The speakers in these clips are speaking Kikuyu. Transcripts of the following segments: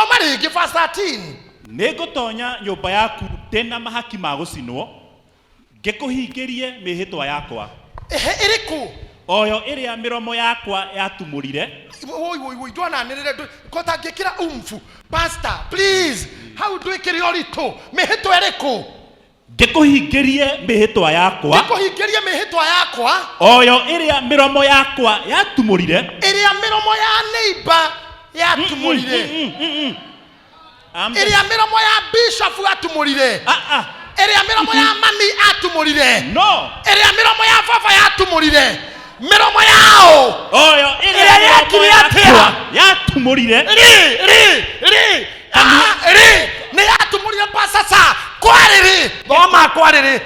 Thoma rĩngĩ verse 13. Nĩ ngũtonya nyũmba yaku ndĩ na mahaki ma gũcinwo, ngĩkũhingĩrie mĩĩhĩtwa yakwa. Ehe, ĩrĩkũ? O yo ĩrĩa mĩromo yakwa yatumũrire. Woi woi woi, ndwananĩrĩre kota ngĩkĩra umfu. Pastor, please, hau ndwĩkĩre ũritũ. Mĩhĩtwa ĩrĩkũ? Ngĩkũhingĩrie mĩĩhĩtwa yakwa. Ngĩkũhingĩrie mĩhĩtwa yakwa. O yo ĩrĩa mĩromo yakwa yatumũrire. Ĩrĩa mĩromo ya neighbor yatumũrire. Ĩrĩa mĩromo ya bishop yatumũrire. Ah, ah. Ĩrĩa mĩromo ya mami atumũrire. No. Ĩrĩa mĩromo ya baba yatumũrire. Mĩromo yao. O yo ĩrĩa Ĩrĩa mĩromo yekire atĩa? yakwa yatumũrire. Rĩ rĩ rĩ ah, rĩ nĩ yatumũrire pasasa kwarĩrĩ thoma kwarĩrĩ.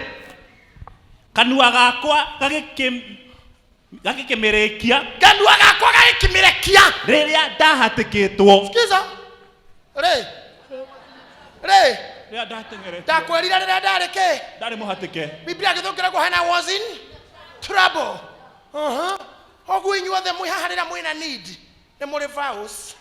Kanua gakwa gagĩkĩmĩrĩkia. Kanua gakwa gagĩkĩmĩrekia. Rĩrĩa ndahatĩkĩtwo. Sikiza. Rĩ rĩ Rĩrĩa ndateng'eretio. Ndakwĩrire rĩrĩa ndarĩ kĩ? Ndarĩ mũhatĩke. Biblia gĩthũngĩra when I was in trouble. Ũguo inyuothe mwĩ haha rĩrĩa mwĩna need nĩ mũrĩ vows.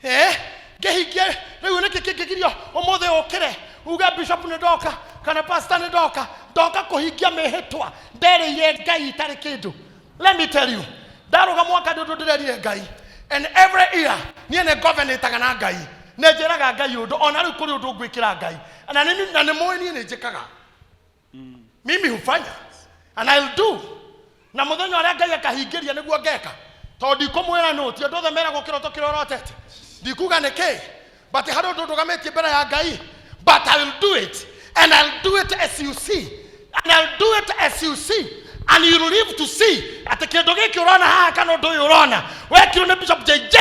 Eh, ngĩhingia rĩu nĩkĩ kĩngĩgirio ũmũthĩ ũkĩre uge bishop nĩ ndoka kana pastor nĩ ndoka, ndoka kũhingia mĩhĩtwa nderĩire Ngai itarĩ kĩndũ. Let me tell you, ndarũga mwaka ndĩ ũndũ ndĩrerire Ngai, and every year niĩ nĩ ngovenĩtaga na Ngai, nĩ njĩraga Ngai ũndũ, ona rĩu kũrĩ ũndũ ngwĩkĩra Ngai, na nĩ mũĩ niĩ nĩ njĩkaga. Mimi hufanya and I'll do. Na mũthenya ũrĩa Ngai akahingĩria nĩguo ngeka, tondũ ndikũmwĩra nũ, ti ũndũ othe meragwo kĩroto kĩrĩa ũrotete, ndikuga nĩ kĩ, but harĩ ũndũ ndũgamĩtie mbere ya Ngai, but I will do it, and I'll do it as you see, and I'll do it as you see, and you will live to see atĩ kĩndũ gĩkĩ ũrona haha kana ũndũ ũyũ ũrona wekirwo nĩ Bishop JJ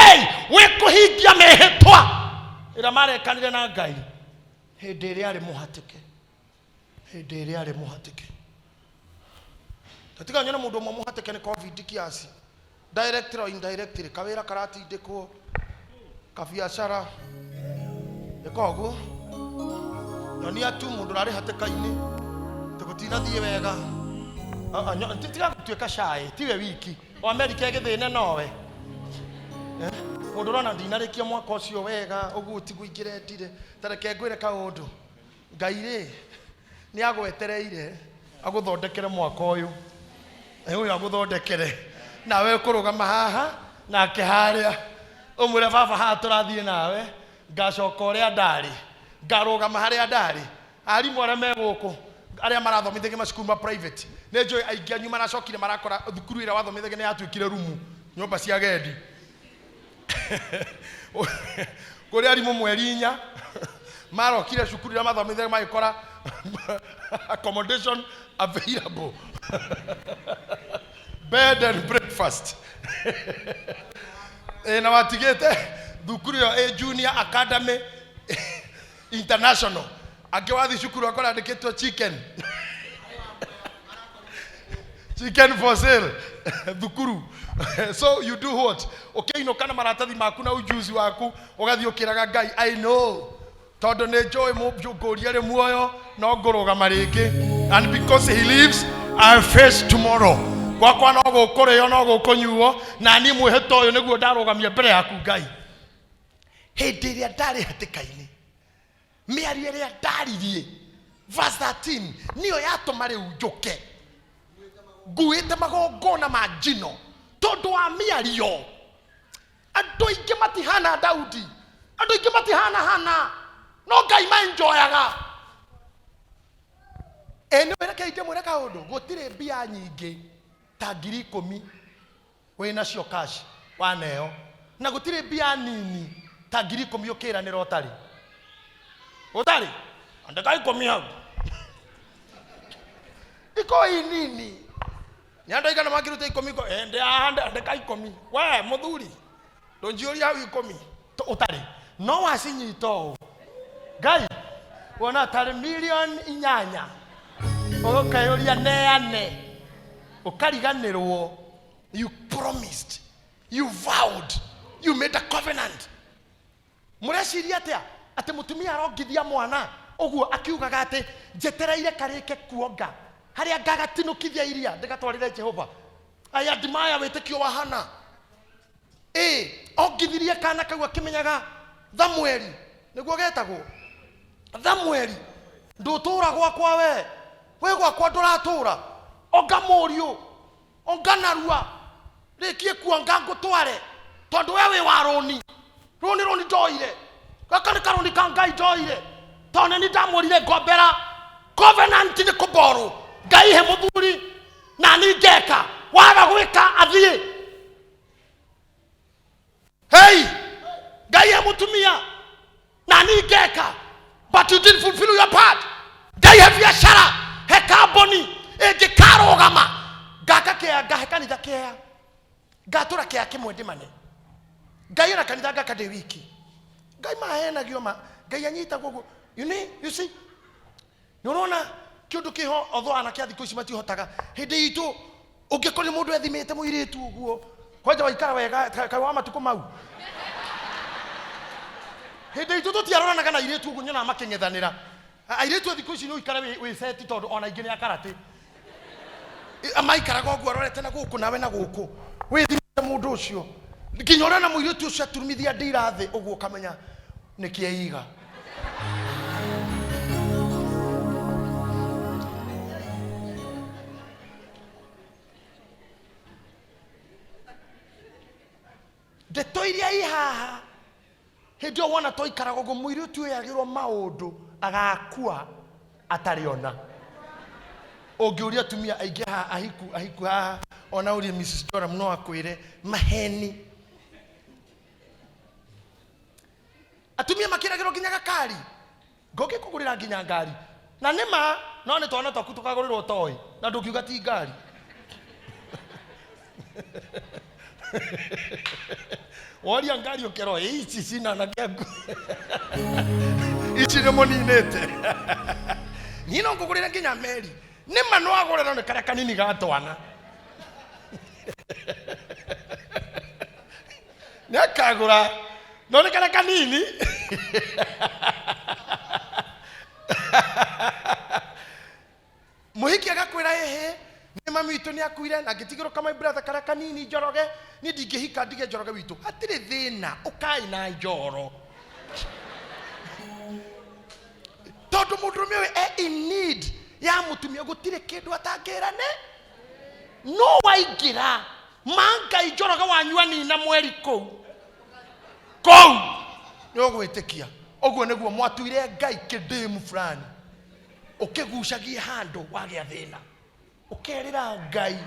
wĩkũhingia mĩhĩtwa ĩrĩa marekanire na Ngai hĩndĩ ĩrĩa arĩ mũhatĩke. Hĩndĩ ĩrĩa arĩ mũhatĩke. Tatiga nyone mũndũ ũmwe mũhatĩke nĩ covid kiasi, directly or indirectly, kawĩra karatindĩkwo, kabiacara ĩka ũguo, nyonia tu mũndũ ũrarĩ hatĩka-inĩ atĩ gũtinathiĩ wega. Ah, ah, tiga gũtuĩka shy, tiwe wiki o Amerika ĩgĩthĩne nowe. Eh, mũndũ ũrona ndinarĩkia mwaka ũcio wega ũguo tiguo ingĩrendire, ta reke ngwĩre kaũndũ. Ngai rĩ, nĩ agwetereire agũthondekere mwaka ũyũ. Ĩ ũyũ agũthondekere. Nawe ũkũrũgama haha, nake harĩa. Ũmwĩre baba haha tũrathiĩ nawe, ngacoka ũrĩa ndarĩ. Ngarũgama harĩa ndarĩ. Arimũ arĩa me gũkũ, arĩa marathomithagia macukuru ma private, nĩ njũĩ aingĩ anyu maracokire marakora thukuru ĩrĩa wathomithagia nĩ yatuĩkire rumu, nyũmba cia agendi. Kũrĩ arimũ mweri inya marokire cukuru ĩrĩa mathomithagia magĩkora accommodation available, bed and breakfast. Ĩ na watigĩte thukuru ĩyo ĩ Junior Academy International, angĩ wathiĩ cukuru akora andĩkĩtwo chicken chicken for sale thukuru. So you do what? Ũkĩinũka na maratathi maku na ujuzi waku, ũgathiĩ ũkĩraga Ngai, I know tondũ nĩ njũĩ mũngũria rĩ muoyo no ngũrũgama rĩngĩ, and because he lives I face tomorrow. Gwakwa no gũkũrĩo no gũkũnyuo, na niĩ mwĩhĩtwa ũyũ nĩguo ndarũgamia mbere yaku Ngai. Hĩndĩ ĩrĩa ndarĩ hatĩka-inĩ, mĩario ĩrĩa ndaririe, verse 13, nĩyo yatũma rĩu njũke nguĩte magongona ma njino tondũ wa mĩario. Andũ aingĩ matihana Daudi, andũ aingĩ matihana Hana, no Ngai maenjoyaga. Ĩ nĩ reke ndĩmwĩre kaũndũ, gũtirĩ mbia nyingĩ ta 10,000 wĩnacio cash waneo, na gũtirĩ mbia nini ta 10,000 ũkĩranĩra ũtarĩ ũtarĩ andĩka 10 hau ikũi nini. Nĩ andũ aigana mangĩruta 10 ndĩ haha, andĩka 10. We mũthuri ndũnjiyũria hau 10 ũtarĩ no wacinyita ũũ Ngai wona tarĩ 8,000,000 ũkeyũria neane, ũkariganĩrwo. You promised, you vowed, you made a covenant. Mũreciria atĩa atĩ mũtumia arongithia mwana ũguo akiugaga atĩ njetereire karĩke kuonga harĩa ngagatinũkithia iria ndĩgatwarĩre Jehova? I admire wĩtĩkio wa Hana. Ĩ, Ongithirie kana kau akĩmenyaga Thamueli nĩguo getagwo Thamueli, ndũtũra gwakwa we, we gwakwa ndũratũra, onga mũriũ, onga narua, rĩkie kuonga ngũtware, tondũ we wĩ wa rũni, rũni rũni ndoire, gaka nĩ karũni ka Ngai ndoire, tondũ nĩ niĩ ndamwĩrire ngombera covenant nĩ kũmborwo, Ngai he mũthuri na niĩ ngeka, waga gwĩka athiĩ. Hey, Ngai he mũtumia na niĩ ngeka, but you didn't fulfill your part. Ngai he biacara, he kambuni ĩngĩkarũgama, ngaka kĩea, ngahe kanitha kĩea, ngatũra kĩea kĩmwe ndĩmane. Ngai ona kanitha ngaka ndĩ wiki. Ngai mahenagio ma, Ngai anyitagwo ũguo. You need, you see, nĩ ũrona kĩũndũ kĩho although anake a thikũ ici matihotaga. Hĩndĩ itũ ũngĩkorire mũndũ ethimĩte mũirĩtu ũguo, kwanja waikara wega kaĩ wa matukũ mau. Hĩndĩ itũ tũtiaroranaga na airĩtu ũguo nyonaga makĩng'ethanĩra. Airĩtu a thikũ ici nĩ ũikare wĩ seti tondũ ona aingĩ nĩ akaratĩ. Maikaraga ũguo arorete na gũkũ nawe na gũkũ, wĩthimĩte mũndũ ũcio nginya ũrona mũirĩtu ũcio aturumithia ndira thĩ ũguo ũkamenya nĩkĩ eiga. Ndeto iria i haha hĩndĩ ĩyo wona twaikaraga ũguo mũirĩtu ũyũ agĩrwo maũndũ agakua atarĩ ona. Ũngĩũria atumia aingĩ haha ahiku ahiku haha, ona ũrie Mrs. Joram no akwĩre maheni. Atumia makĩragĩrwo nginya gakari, ngũngĩkũgũrĩra nginya ngari, na nĩ ma no nĩ twana twaku tũkagũrĩrwo toy na ndũngiuga ti ngari. Woria ngari ũkerwo "Ĩ, ici cina anake aku ici nĩ mũninĩte, niĩ no ngũgũrĩre nginya meri. Nĩ ma no agũre no nĩ karĩa kanini ga twana nĩ akagũra, no nĩ karĩa kanini. Mũhiki agakwĩra ĩhĩ nĩ mami witũ nĩ akuire na ngĩtigĩrwo ka my brother karĩa kanini Njoroge, niĩ ndingĩhika ndige Njoroge witũ. Hatirĩ thĩna, ũkai na Njoro, tondũ mũndũrũme ũyũ e in need ya mũtumia, gũtirĩ kĩndũ atangĩrane. No waingĩra ma Ngai Njoroge wanyu anina mweri kũu kũu nĩ ũgwĩtĩkia ũguo nĩguo mwatuire Ngai kĩndĩmu fulani, ũkĩgucagie handũ wagĩa thĩna, ũkerĩra Ngai,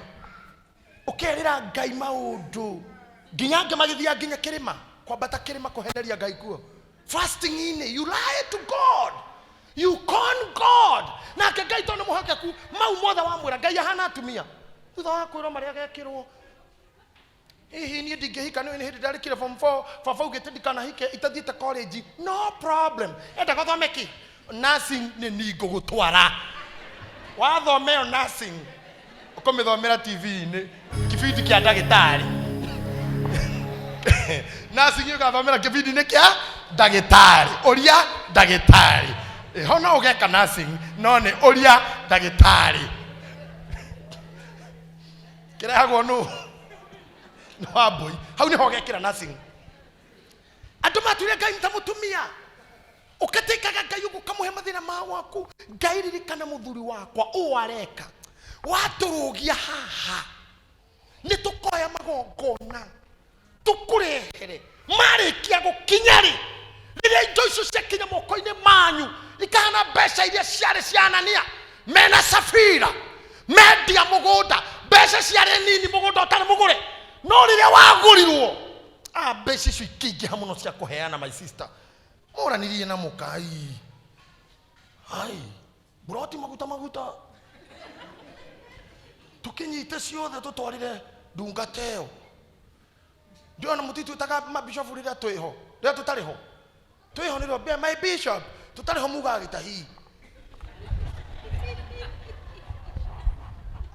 ũkerĩra Ngai maũndũ nginya angĩ magĩthiaga nginya kĩrĩma, kwambata kĩrĩma kũheneria Ngai kuo. Fasting-inĩ you lie to God, you con God, nake Ngai tondũ nĩ mũhokeku mau mothe wamwĩra. Ngai ahana atumia thutha wa kwĩrwo marĩa gekĩrwo, hihi niĩ ndingĩhika nĩ hĩndĩ ndarĩkire form 4, baba augĩte ndikanahike itathiĩte college. No problem, endaga ũthome kĩ? Nursing. Nĩ ni ngũgũtwara wathome ĩyo nursing, ũkũmĩthomera TV-inĩ kibindi kĩa ndagĩtarĩ. Nursing ũgathomera kĩbindi-inĩ kĩa ndagĩtarĩ, ũria ndagĩtarĩ. Ho no ũgeka nursing no nĩ ũria ndagĩtarĩ kĩrehagwo nũ nĩ wambũi, hau nĩho ũgekĩra nursing. Andũ matuire Ngai ta mũtumia, ũkatĩkaga Ngai ũguo ũkamũhe mathĩna ma waku. Ngai ririkana mũthuri wakwa ũũ areka, watũrũgia haha nĩ tũkoya magongona tũkũrehere. Marĩkia gũkinya rĩ, rĩrĩa indo icio ciakinya moko-inĩ manyu ikahana mbeca iria ciarĩ cia Anania mena Safira mendia mũgũnda, mbeca ciarĩ nini, mũgũnda ũtarĩ mũgũre, no rĩrĩa wagũrirwo mbeca icio ikĩingĩha mũno cia kũheana. My sister, moranirie na mũka, ai ai mburoti maguta maguta tũkĩnyite ciothe tũtwarĩre ndungata ĩyo. Ndĩrona mũtitwĩtaga mabishopu rĩrĩa twĩho, rĩrĩa tũtarĩ ho twĩho nĩrĩo mbia my bishop, tũtarĩ ho mugaga gĩtahi,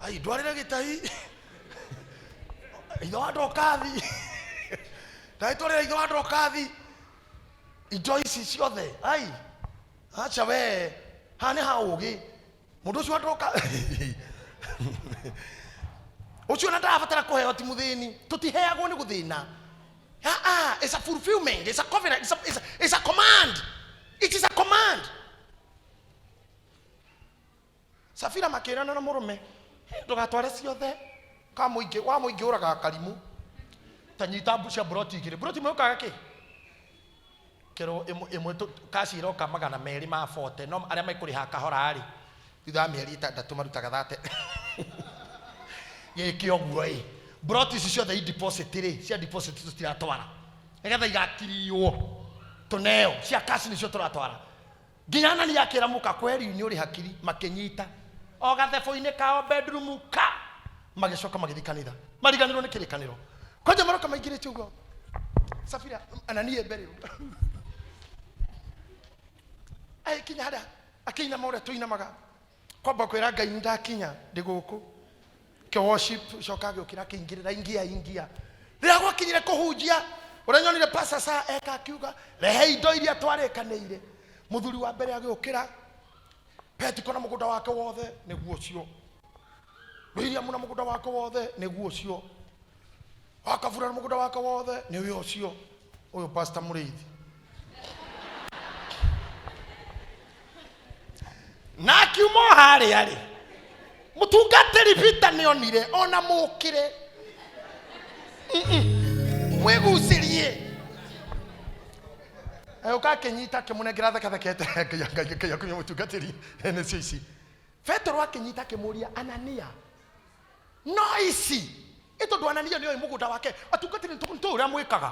ai ndwarĩre gĩtahi ithe wa ndokathi, ndagĩtwarĩra ithe wa ndokathi indo ici ciothe. Ai acha we, haha nĩ ha ũgĩ mũndũ ũcio wa ũcio na ndarabatara kũheo, ti mũthĩni, tũtiheagwo nĩ gũthĩna. Aa It's a fulfillment, it's a covenant, it's a command. It is a command. Safira makĩrana na mũrũme, ndũgatware ciothe, ka mũingĩ wa mũingĩ ũragaga karimũ. Ta nyita cia mburoti igĩrĩ, mburoti ĩmwe ũkaga kĩ kĩro ĩmwe kaci ĩroka 240, no arĩa mekũrĩha kahora rĩ, thutha wa mĩeri 6 marutaga 30. Gĩkĩ ũguo ĩ, mburoti ici ciothe i deposit rĩ, cia deposit tũtiratwara nĩgetha igakiriywo tũneo, cia kaci nĩcio tũratwara. Nginya Anania akĩra mũka, kweri nĩ ũrĩ hakiri. Makĩnyita o gathebũ-inĩ kao bedroom ka, magĩcoka magĩthiĩ kanitha, mariganĩrwo nĩ kĩrĩkanĩro. Kwanja maroka maingĩrĩte ũguo, Safira Anania mbere ũguo agĩkinya harĩa akĩinama ũrĩa tũinamaga, kwamba kwĩra Ngai nĩndakinya ndĩ gũkũ, kĩ worship. Coka agĩũkĩra akĩingĩrĩra, ingia ingia. Rĩrĩa gwakinyire kũhunjia, ũrĩa nyonire pastor sa eka akiuga, rehe indo iria twarĩkanĩire. Mũthuri wa mbere agĩũkĩra, Petiko na mũgũnda wake wothe nĩguo ũcio, William na mũgũnda wake wothe nĩguo ũcio, Wakabura na mũgũnda wake wothe nĩ ũyũ ũcio, ũyũ pastor Mũrĩithi na akiuma o harĩa rĩ, mũtungatĩri Peter nĩonire ona mũkĩre mwĩgucĩrie, agĩũka akĩnyita akĩmũnengera thekathekete. Ngai Ngai Ngai akunya mũtungatĩri nĩcio ici. Petero akĩnyita akĩmũria, Anania, no ici ĩ? Tondũ Anania nĩoĩ mũgũnda wake. Atungatĩri, nĩ tũĩ ũrĩa mwĩkaga,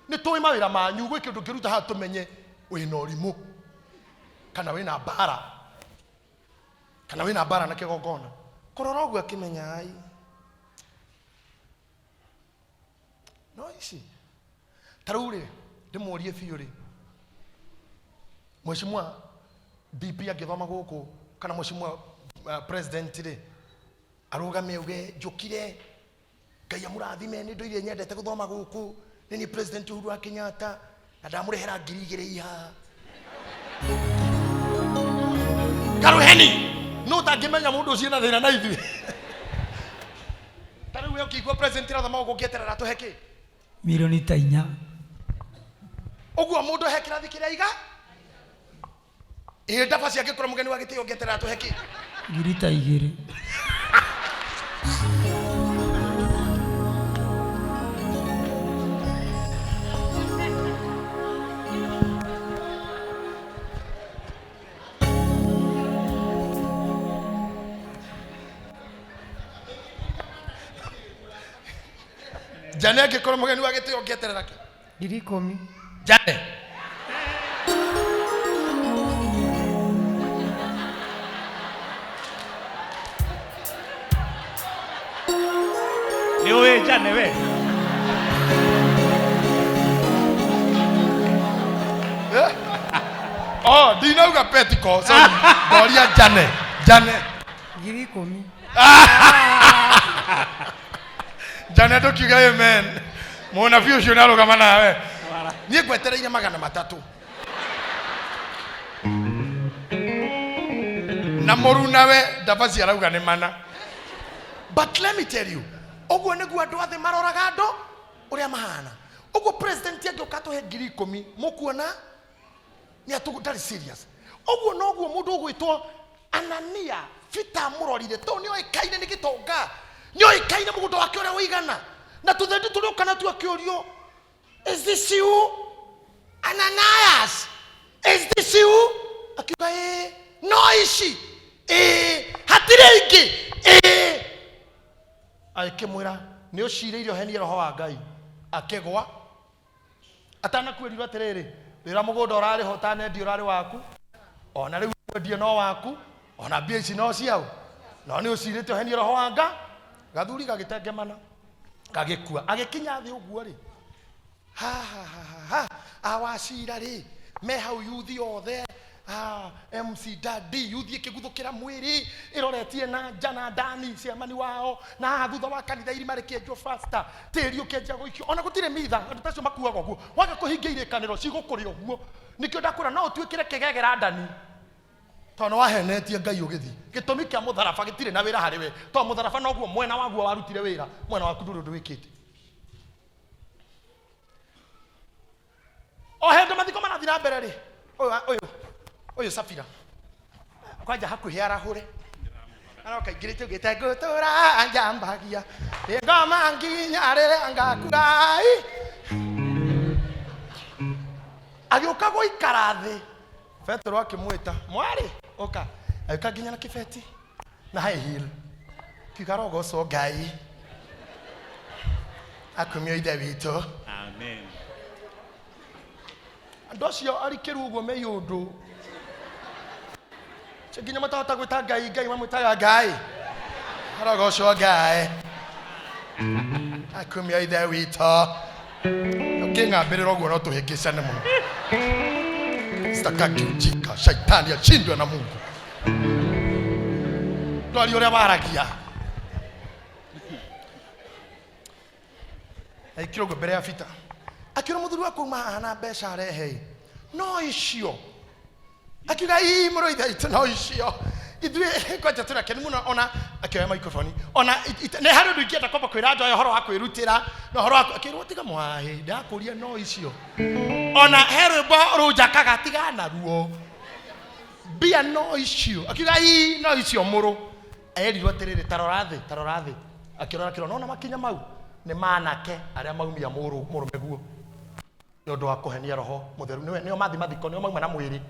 nĩ tũĩ mawĩra manyu. Gwĩ kĩndũ ũngĩruta haha tũmenye wĩna ũrimũ kana wĩna mbara, kana wĩna mbara na kĩgongona. Kũrora ũguo akĩmenya, ai, no ici. Ta rĩu rĩ, ndĩmũrie biũ rĩ, mheshimiwa DP angĩthoma gũkũ kana mheshimiwa president rĩ, arũgame auge, njũkire, Ngai amũrathime, nĩ ndũire nyendete gũthoma gũkũ, nĩ niĩ President Uhuru wa Kenyatta na ndamũrehera 2000 ihaha karuheni, no ũtangĩmenya mũndũ ũcio na thĩna na ithuĩ. Ta rĩu we ũkĩigua president rathoma gũkũ, ũngĩeterera tũhe kĩ? Milioni ta 4. Ũguo mũndũ he kĩrathi kĩrĩa iga ĩ ndaba ciangĩkorwo mũgeni wa gĩtĩo, ũngĩeterera tũhe kĩ? Ngiri ta 2. Jane angĩkorwo mũgeni wa gĩtĩo, ũngĩeterera kĩ? Ngiri 10. Jane. Nĩ ũĩ Jane we? Eh? Oh, ndinauga Petiko, sorry. Ndoria Jane. Jane. Ngiri 10. Jane, ndũkiuga amen. Mũnabii ũcio nĩarũgama nawe. Niĩ ngwetereire 300. Na mũrunawe ndabaci arauga nĩ mana. But let me tell you, ũguo nĩguo andũ othe maroraga andũ ũrĩa mahana. Ũguo president angĩũka atũhe 10,000, mũkuona nĩ atũ ndarĩ serious. Ũguo noguo mũndũ ũgwĩtwo Anania Peter amũrorire, tondũ nĩoĩkaine nĩ gĩtonga, nĩoĩkaine mũgũnda wake ũrĩa ũigana, na tũthendi tũrĩũka natuo akĩũrio, is this you Ananias? Is this you? Akiuga, ĩĩ. No ici ĩĩ, hatirĩ ingĩ ĩĩ. Agĩkĩmwĩra, nĩ ũcirĩire ũhenie roho wa Ngai. Akĩgwa atanakwĩrirwo atĩrĩrĩ, wĩra mũgũnda ũrarĩha ũtanendia ũrarĩ waku, ona rĩu wendie no waku, ona mbia ici no ciao, no nĩ ũcirĩte ũhenie roho wa nga. Gathuri gagĩtengemana gagĩkua. Agĩkinya thĩ ũguo rĩ, ha ha ha ha ha, awacira rĩ, me hau yuthi othe, ah, MC Daddy, yuthi ĩkĩguthũkĩra mwĩrĩ ĩroretie na nja na ndani ciamani wao na haha thutha wa kanitha irima rĩkĩenjwo faster, tĩri ũkĩanjia gũikio, ona gũtirĩ mitha. Andũ tacio makuaga ũguo waga kũhingia irĩkanĩro, cigũkũrĩa ũguo. Nĩkĩo ndakwĩra no ũtuĩkĩre kĩgegera ndani, tondũ nĩwahenetie Ngai ũgĩthiĩ. Gĩtũmi kĩa mũtharaba gĩtirĩ na wĩra harĩ we, tondũ mũtharaba noguo mwena waguo warutire wĩra, mwena waku ndũrĩ ũndũ wĩkĩte. Na mbere rĩ, ũyũ ũyũ ũyũ Safira kwanja hakuhĩ arahũre aroka ingĩrĩte ũgĩte ngũtũra njambagia ngoma nginya rĩrĩa ngakua. Agĩũka gũikara thĩ, Petero akĩmwĩta, "Mwarĩ, ũka." Agĩũka nginya na kĩbeti na high heel, kiuga, "Rogocwo Ngai, akumio Ithe witũ." Amen. Andũ acio arikĩru ũguo me ũndũ cio nginya matahota gwĩta Ngai Ngai, mamwĩtaga Ngai, arogocwo Ngai, akumio Ithe witũ. Ũkĩng'ambĩrĩra ũguo no tũhĩngĩcane mũno. Sitakaki ujinga, shaitani ashindwe na Mungu. Ndwari ũrĩa waragia aikire ũguo mbere ya Bita, akĩra mũthuri wa kuma haha na mbeca arehe no icio, akiuga, "Ii, mũrũ ithe witũ, no icio ithuĩ kwanja tũrĩ akenu mũno." Ona akĩoya microphone, ona nĩ harĩ ũndũ ingĩenda kwamba kwĩra andũ aya ũhoro wa kwĩrutĩra na ũhoro wa akĩrwo, "Tiga mwaĩ, ndakũria no icio." Ona he rwĩmbo rũnjakaga, tiga naruo, mbia no icio. Akiuga, "Ii, no icio mũrũ." Erirwo atĩrĩrĩ, "Tarora thĩ, tarora thĩ." Akĩrora, akĩrora, nona makinya mau nĩ manake arĩa maumia mũrũ mũrũme guo nĩ ũndũ wa kũhenia Roho Mũtheru. Nĩwe nĩo mathi mathiko, nĩo mauma na mwĩrĩ,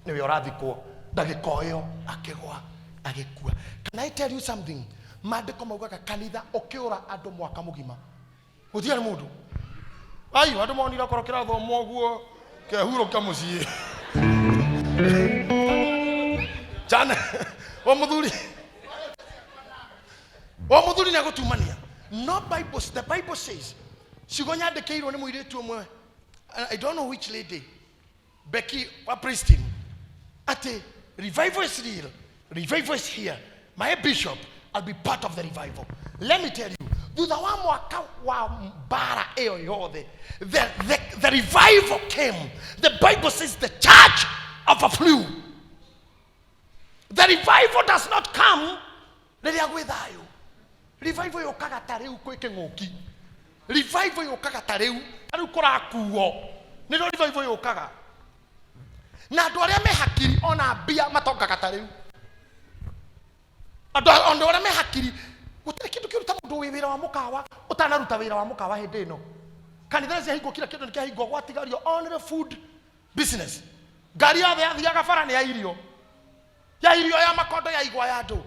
nĩwe ũrathikwo. Ndagĩka ĩyo akĩgwa, agĩkua. Can I tell you something? Maandĩko maugaga kanitha ũkĩũra andũ mwaka mũgima, gũtiarĩ mũndũ. Ai, andũ monire okorwo kĩrathomwo ũguo kehurũka mũciĩ jana. O mũthuri, o mũthuri nĩ agũtumania. No Bible, the Bible says, ciugo nyandĩkĩirwo nĩ mũirĩtu ũmwe, I don't know which lady, Becky wa Pristine, atĩ revival is real, revival is here. My bishop, I'll be part of the revival. Let me tell you, thutha wa mwaka wa mbara ĩyo yothe, the revival came. The Bible says the church overflew. The revival does not come rĩrĩa gwĩ thayũ. Revival yũkaga ta rĩu kwĩ kĩng'ũki. Revival yũkaga ta rĩu, ta rĩu kũrakuo, nĩrĩo revival yũkaga. Na andũ arĩa me hakiri ona mbia matongaga ta rĩu. Andũ arĩa me hakiri, gũtirĩ kĩndũ kĩruta mũndũ wĩ wĩra wa mũkawa ũtanaruta wĩra wa mũkawa hĩndĩ ĩno. Kanitha nĩ ciahingwo, kila kĩndũ nĩ kĩahingwo, gwatigario only food business. Ngari yothe yathiaga bara nĩ ya irio, ya irio, ya makondo, ya igwa, ya andũ.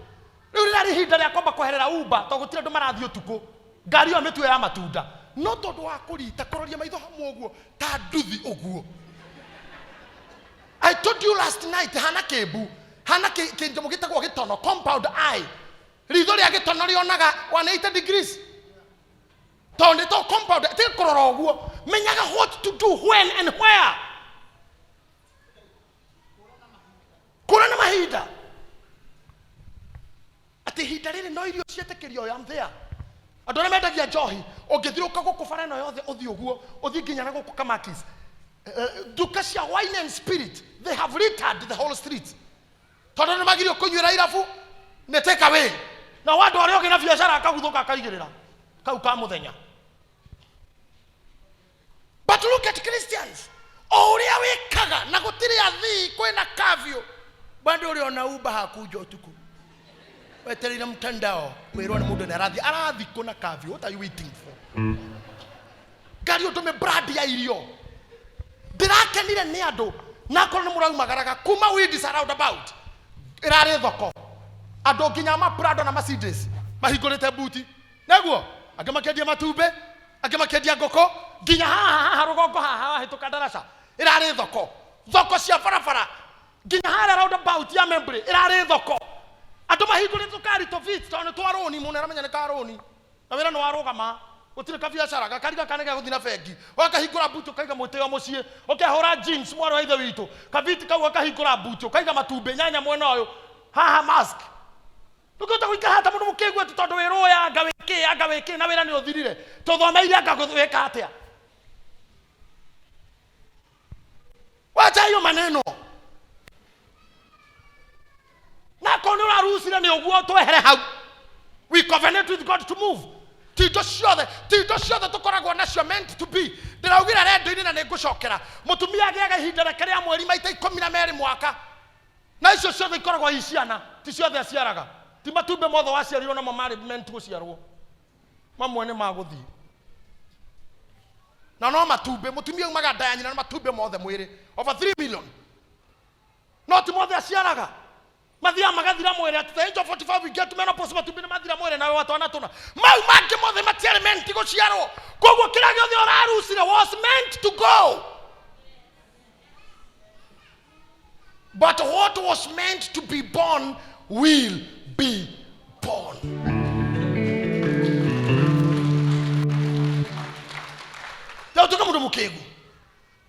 Rĩu rĩrarĩ ihinda rĩa kwamba kweherera Uber, tondũ gũtirĩ andũ marathiĩ ũtukũ. Ngari ĩyo mĩtue ya matunda, no tondũ wa kũrita kũroria maitho hamwe ũguo ta nduthi ũguo. I told you last night, hana kĩmbu, hana kĩnyamũ gĩtagwo gĩtono, compound eye. Ritho rĩa gĩtono rĩonaga 180 degrees, tondũ nĩ to compound. Tiga kũrora ũguo, menyaga what to do, when and where. Kũra na mahinda, atĩ ihinda rĩrĩ no irio ciĩtĩkĩrio. I am there. Andũ arĩa mendagia njohi, ũngĩthiũka gũkũ bara ĩno yothe, ũthiĩ ũguo, ũthiĩ nginya na gũkũ Kamakis, nduka cia wine and spirit, they have littered the whole street, tondũ nĩ magirio kũnyuĩra irabu, nĩ take away. Na andũ arĩa ũgĩ na biacara akaguthũka akaigĩrĩra kau ka mũthenya. But look at Christians, o ũrĩa wĩkaga na gũtirĩ athii, kwĩna kavyo bado ũrĩ ona Uber hakunja ũtukũ, wetereire mtandao kwĩrwo nĩ mũndũ nĩ arathiĩ, arathiĩ kũna kavyo. What are you waiting for? Ngari ũtũme brand ya irio. Ndĩrakenire nĩ andũ, nakorwo nĩ mũraumagaraga kuma Windsor roundabout, ĩrarĩ thoko. Andũ nginya ma Prado na Mercedes mahingũrĩte buti, nĩguo angĩ makĩendia matumbĩ, angĩ makĩendia ngũkũ. Nginya haha haha rũgongo, haha wahĩtũka ndaraca, ĩrarĩ thoko. Thoko cia barabara nginya harĩa roundabout ya Membley ĩrarĩ thoko. Andũ mahingũrĩte tũkari tũbit, tondũ nĩ twa rũni, mũndũ aramenya nĩ ka rũni, na wĩra nĩ warũgama, gũtirĩ kabiacara gakari gaka nĩ gegũthiĩ na bengi. Ũgakahingũra buti, ũkaiga mwĩtĩo mũciĩ, ũkehũra jeans, mwarĩ wa ithe witũ, kabiti kau ũkahingũra buti, ũkaiga matumbĩ, nyanya mwena ũyũ, haha mask. Ndũngĩhota gũikara hata mũndũ mũkĩgu atĩ tondũ wĩ rũya, anga wĩkĩ, anga wĩkĩ, na wĩra nĩ ũthirire. Tũthomeire anga wĩka atĩa? Wacha hiyo maneno. Na korwo nĩ ũrarucire nĩ ũguo, twehere hau. We covenant with God to move. Ti indo ciothe, ti indo ciothe tũkoragwo nacio meant to be. Ndĩraugire rendio-inĩ na nĩ ngũcokera, mũtumia agĩaga ihinda rĩake rĩa mweri maita 12 mwaka, na icio ciothe ikoragwo i ciana, ti ciothe aciaraga. Ti matumbĩ mothe waciarirwo namo marĩ meant gũciarwo, mamwe nĩ magũthiĩ na no matumbĩ. Mũtumia aumaga nda ya nyina na matumbĩ mothe mwĩrĩ over 3 million, no ti mothe aciaraga, mathiaga magathira mwĩrĩ. At the age of 45 we get to menopause, matumbĩ nĩ mathira mwĩrĩ, nawe watwana tũna mau mangĩ mothe matiarĩ meant gũciarwo. Koguo kĩrĩa gĩothe ũrarucire was meant to go, but what was meant to be born will be born. Rĩu tuĩke mũndũ mũkĩgu.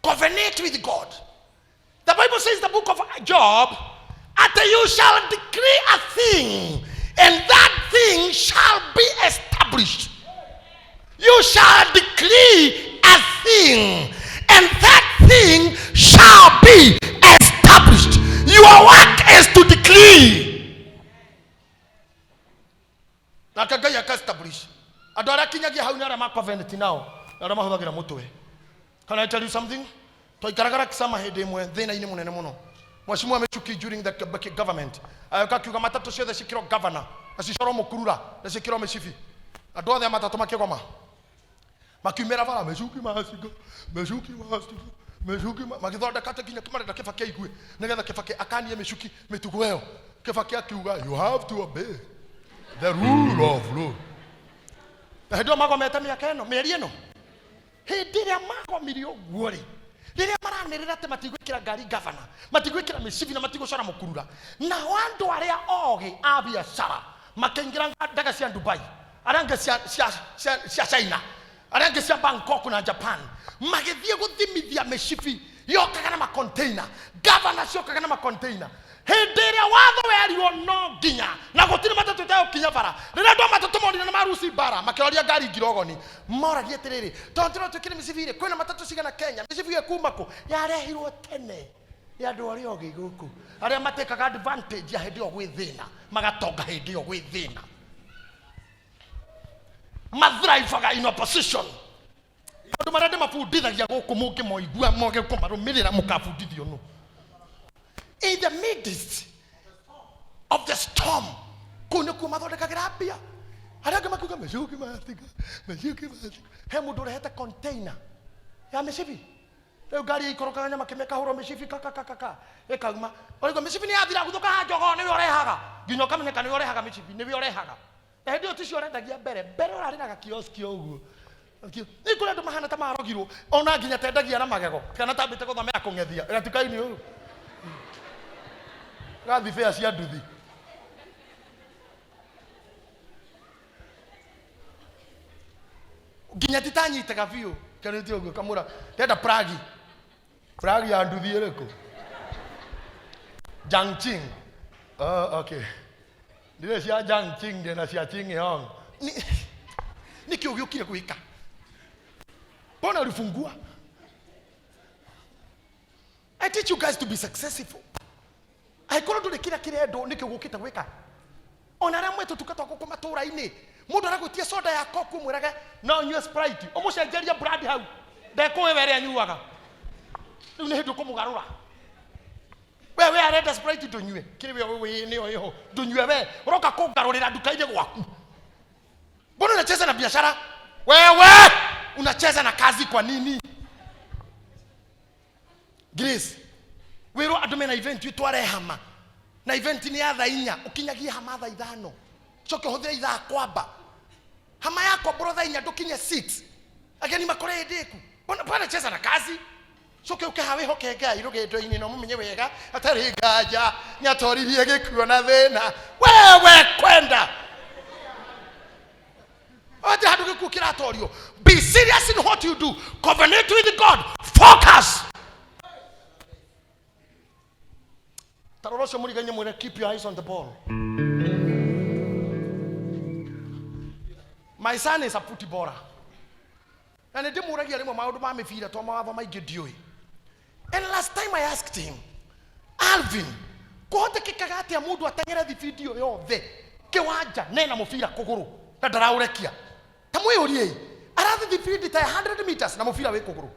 Covenant with God. The Bible says, the book of Job, that you shall decree a thing, and that thing shall be established. You shall decree a thing, and that thing shall be established. Your work is to decree. Nake Ngai aka-establish. Andũ arĩa kinyagia hau nĩ arĩa ma covenant nao, na arĩa mahũthagĩra mũtwe. Can I tell you something? Twaikaraga Kisama hĩndĩ ĩmwe thĩna-inĩ mũnene mũno. Mheshimiwa Michuki during the Kibaki government agĩũka akiuga matatũ ciothe ciĩkĩrwo governor na cicorwo mũkurura na ciĩkĩrwo mĩcibi. Andũ othe a matatũ makĩgoma, makiumĩra bara, Michuki must go, Michuki must go, Michuki magĩthondeka atĩ nginya marenda Kibaki aigue nĩgetha Kibaki akanie Michuki mĩtugo ĩyo. Kibaki akiuga, "You have to obey the rule of law." Na hĩndĩ ĩyo magomete mĩaka ĩno, mĩeri ĩno, hĩndĩ ĩrĩa magomire ũguo rĩ, rĩrĩa maranĩrĩra atĩ matigwĩkĩra ngari gavana, matigwĩkĩra mĩcibi na matigũcora mũkurura, nao andũ arĩa ogĩ a biacara makĩingĩra ndege cia Dubai, arĩa angĩ cia China, arĩa angĩ cia Bangkok na Japan, magĩthiĩ gũthimithia mĩcibi yokaga na macontainer, gavana ciokaga na macontainer. Hĩndĩ ĩrĩa watho werirwo no nginya na gũtirĩ matatũ ĩtegũkinya bara, rĩrĩa andũ a matatũ monire nĩ maruci mbara, makĩroria ngari ngirogoni, moragia atĩrĩrĩ, tondũ tũrona twĩkĩre mĩcibi rĩ, kwĩna matatũ cigana Kenya? Mĩcibi ĩyo kuma kũ? Yarehirwo tene nĩ andũ arĩa ogĩ gũkũ, arĩa matekaga advantage ya hĩndĩ ĩyo gwĩ thĩna, magatonga hĩndĩ ĩyo gwĩ thĩna, mathrivaga in opposition. Maũndũ marĩa ndĩmabundithagia gũkũ, mũngĩmoigua moge kũmarũmĩrĩra, mũkabundithio nũ. In the midst of the storm, kũu nĩkuo mathondekagĩra mbia. Arĩa angĩ makiuga mĩcuki matiga, mĩcuki matiga, he mũndũ ũrehete container ya mĩcibi. Rĩu ngari ĩikũrũkaga nyama kĩmĩkahũrwo mĩcibi kakakakaka ĩkauma. Ũraigua mĩcibi nĩ yathira, guthũka ha njogoo, nĩwe ũrehaga, nginya ũkamenyeka nĩwe ũrehaga mĩcibi, nĩwe ũrehaga. Na hĩndĩ ĩyo ticio ũrendagia mbere mbere, ũrarĩ na gakioski ũguo. Nĩ kũrĩ andũ mahana ta marogirwo, ona nginya tendagia na magego kana tambĩte gũthomera kũng'ethia gatuka-inĩ ũũ gathi bĩa cia nduthi. Nginya titanyitaga biũ kenete ũguo kamũra ndenda plagi, plagi ya nduthi ĩrĩkũ? Jangching. Oh, okay, ndire cia Jangching, ndĩna cia Ching Hong. Nĩkĩ ũgĩũkire gwĩka? Mbona ulifungua? I teach you guys to be successful. Angĩkorwo ndũrĩ kĩrĩa kĩrendwo, nĩkĩ ũgũkĩte gwĩka? Ona arĩa mwĩ tũtuka twa gũkũ matũũra-inĩ, mũndũ aragwĩtia soda ya Coke, ũmwĩrage no ũnyue Sprite, ũmũcenjerie brand hau, ndekũĩ we ĩrĩa anyuaga. Rĩu nĩ hĩndĩ ũkũmũgarũra. We arenda Sprite, ndũnyue kĩrĩ we nĩyo ĩho, ndũnyue. We ũroka kũngarũrĩra nduka-inĩ gwaku. Mbona unacheza na biashara? Wewe unacheza na kazi kwa nini? Grace, wĩrwo andũ mena event tware hama, na event nĩ ya thaa 4, ũkinyagie hama thaa 5, coke ũhũthĩre ithaa kwamba hama yakwambũrwo thaa 4, ndũkinye 6, ageni makore hĩndĩ ĩku. Mbona cheza na kazi? Coke ũke haha wĩhoke Ngai rũgendo-inĩ na ũmũmenye wega, atarĩ nganja nĩatoririe gĩkuo na thĩna. Wewe kwenda Ate handũ gĩkuũ kĩratorio. Be serious in what you do. Covenant with God. Focus. Tarora ũcio mũrigainĩ, mwĩre, "Keep your eyes on the ball." My son is a footballer, na nĩ ndĩmũragia rĩmwe maũndũ ma mĩbira to mawatho maingĩ ndiũĩ. And last time I asked him, "Alvin, kũhotekekaga atĩa mũndũ ateng'ere thibindi ĩyo yothe kĩwanja nena mũbira kũgũrũ na ndaraũrekia ta Mwĩyũrie, arathiĩ thibindi ta ya 100 meters na mũbira wĩ kũgũrũ,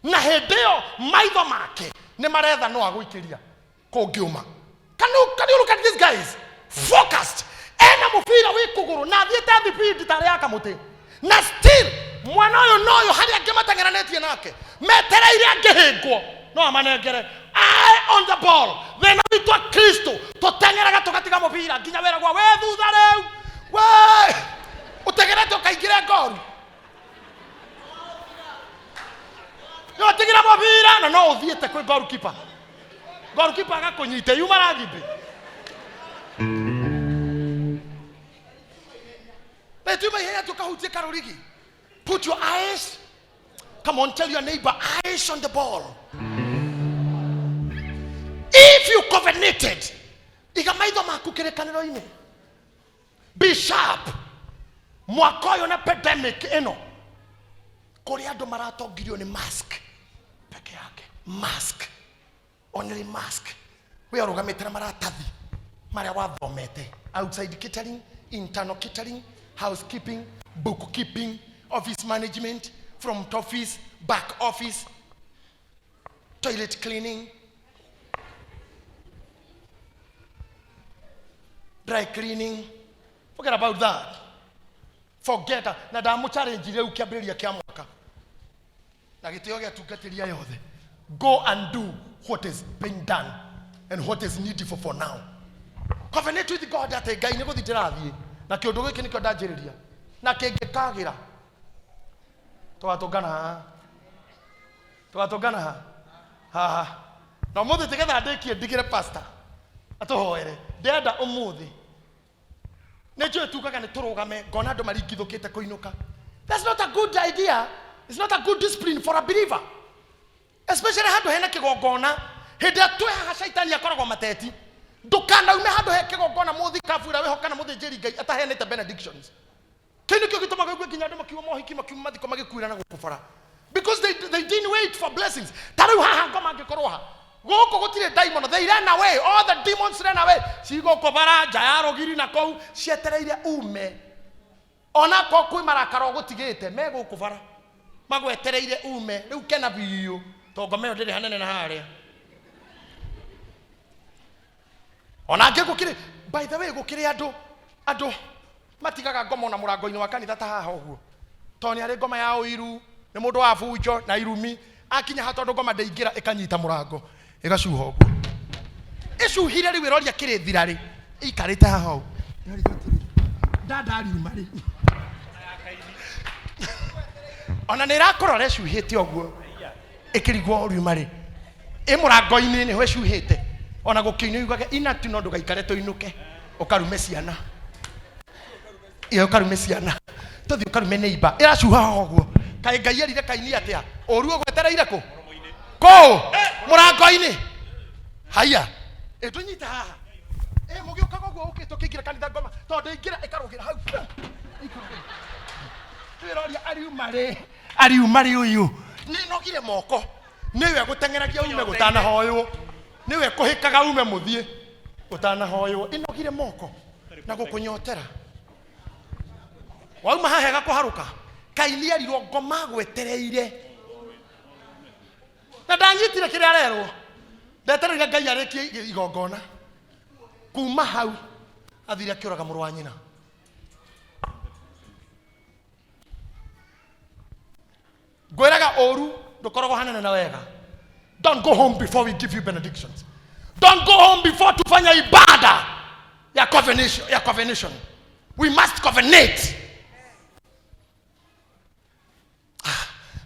na hĩndĩ ĩyo maitho make nĩ maretha no agũikĩria kũngĩũma. Can you look at these guys focused? Ena mũbira wĩ kũgũrũ na athiĩte thibindi tarĩ ya kamũtĩ, na still mwana ũyũ noyũ harĩa angĩ mateng'eranĩtie nake metereire angĩhĩngwo no amanengere. Eye on the ball. Thĩna witũ a Kristo, tũteng'eraga tũgatiga mũbira nginya wĩragwo wĩ thutha. Rĩu we ũteng'erete ũkaingĩre ngoru, nĩwatigĩra mũbira na no ũthiĩte kwĩ goalkeeper, goalkeeper agakũnyita yuma rugby. Rĩtuma ihenya tũkahutie karũrigi. Put your eyes, come on, tell your neighbor, eyes on the ball. If you covenanted, iga maitho maku kĩrĩkanĩro-inĩ. Be sharp. Mwaka ũyũ na pandemic ĩno, kũrĩ andũ maratongirio nĩ mask peke yake, mask only, mask. We ũrũgamĩte na maratathi marĩa wathomete, outside catering, internal catering, housekeeping, bookkeeping, office management, front office, back office, toilet cleaning, dry cleaning. Forget about that, forget that. Na ndamũ challenge rĩu kĩambĩrĩria kĩa mwaka na gĩtĩo gĩa tungatĩria yothe, go and do what is being done and what is needful for now. Covenant with God atĩ Ngai, nĩ gũthiĩ ndĩrathiĩ na kĩũndũ gĩkĩ nĩkĩo ndanjĩrĩria, na kĩngĩkagĩra tũgatũngana haha, tũgatũngana haha haha. Na ũmũthĩ tĩgetha ndĩkie ndigĩre pastor atũhoere. Ndĩrenda ũmũthĩ, nĩ njũĩ tugaga nĩ tũrũgame, ngona andũ maringithũkĩte kũinũka. That's not a good idea. It's not a good discipline for a believer, especially handũ hena kĩgongona. Hĩndĩ ĩrĩa twĩ haha, caitani akoragwo mateti. Ndũkanaume handũ he kĩgongona, mũthikabu ũrĩa wĩho kana mũthĩnjĩri Ngai ataheanĩte benedictions. Kĩu nĩkĩo gĩtũmaga ũigue nginya andũ makiuma mohiki, makiuma mathiko, magĩkuĩra na gũkũ bara, because they didn't wait for blessings. Ta rĩu haha ngoma angĩkorwo ha gũkũ gũtirĩ daimono, they ran away. All the demons ran away. Cigũkũ bara nja ya rũgiri na kũu cietereire ume, ona ko kwĩ marakara ũgũtigĩte me gũkũ bara magwetereire ume. Rĩu kena biũ to ngoma ĩyo ndĩrĩ hanene na harĩa. Ona angĩ gũkĩrĩ, by the way, gũkĩrĩ andũ matigaga ngoma ona mũrango-inĩ wa kanitha ta haha ũguo, tondũ nĩ arĩ ngoma ya ũiru, nĩ mũndũ wa bunjo na irumi. Akinya ha, tondũ ngoma ndĩingĩra, ĩkanyita mũrango ĩgacuha ũguo ĩcuhire. Rĩu ĩroria kĩrĩthira rĩ ĩikarĩte haha ũguo. Ĩroria atĩrĩ, dada ariuma rĩ? Ona nĩ ĩrakũrora ĩcuhĩte ũguo, ĩkĩrigwo ũriuma rĩ. Ĩ mũrango-inĩ nĩho ĩcuhĩte, ona gũkĩinwo yugage inatu, no ndũgaikare tũinũke ũkarume ciana iyo, ũkarume ciana, tũthiĩ ũkarume neighbor. Ĩracuha ho ũguo. Kaĩ Ngai erire Kaini atĩa? Ũru ũgwetereire kũ kũ mũrango-inĩ. Haiya, ĩtũnyite haha ĩ mũgĩũkaga ũguo ũkĩte ũkĩingĩra kanitha, ngoma tondũ ingĩra ĩkarũgĩra hau. Twĩroria ariuma rĩ, ariuma rĩ? Ũyũ nĩ nogire moko, nĩwe gũteng'eragia ume gũtanahoywo, nĩwe kũhĩkaga ume mũthiĩ gũtanahoywo. Ĩnogire moko na gũkũnyotera wauma haha ĩgakũharũka. Kaini erirwo ngoma gwetereire na ndanyitire kĩrĩa arerwo. Ndetereire Ngai arĩkie igongona. Kuma hau athire akĩũraga mũrũ wa nyina. Ngwĩraga ũru ndũkoragwo hanene na wega. Don't go home before we give you benedictions. Don't go home before tufanya ibada ya covenant, ya covenant. We must covenant.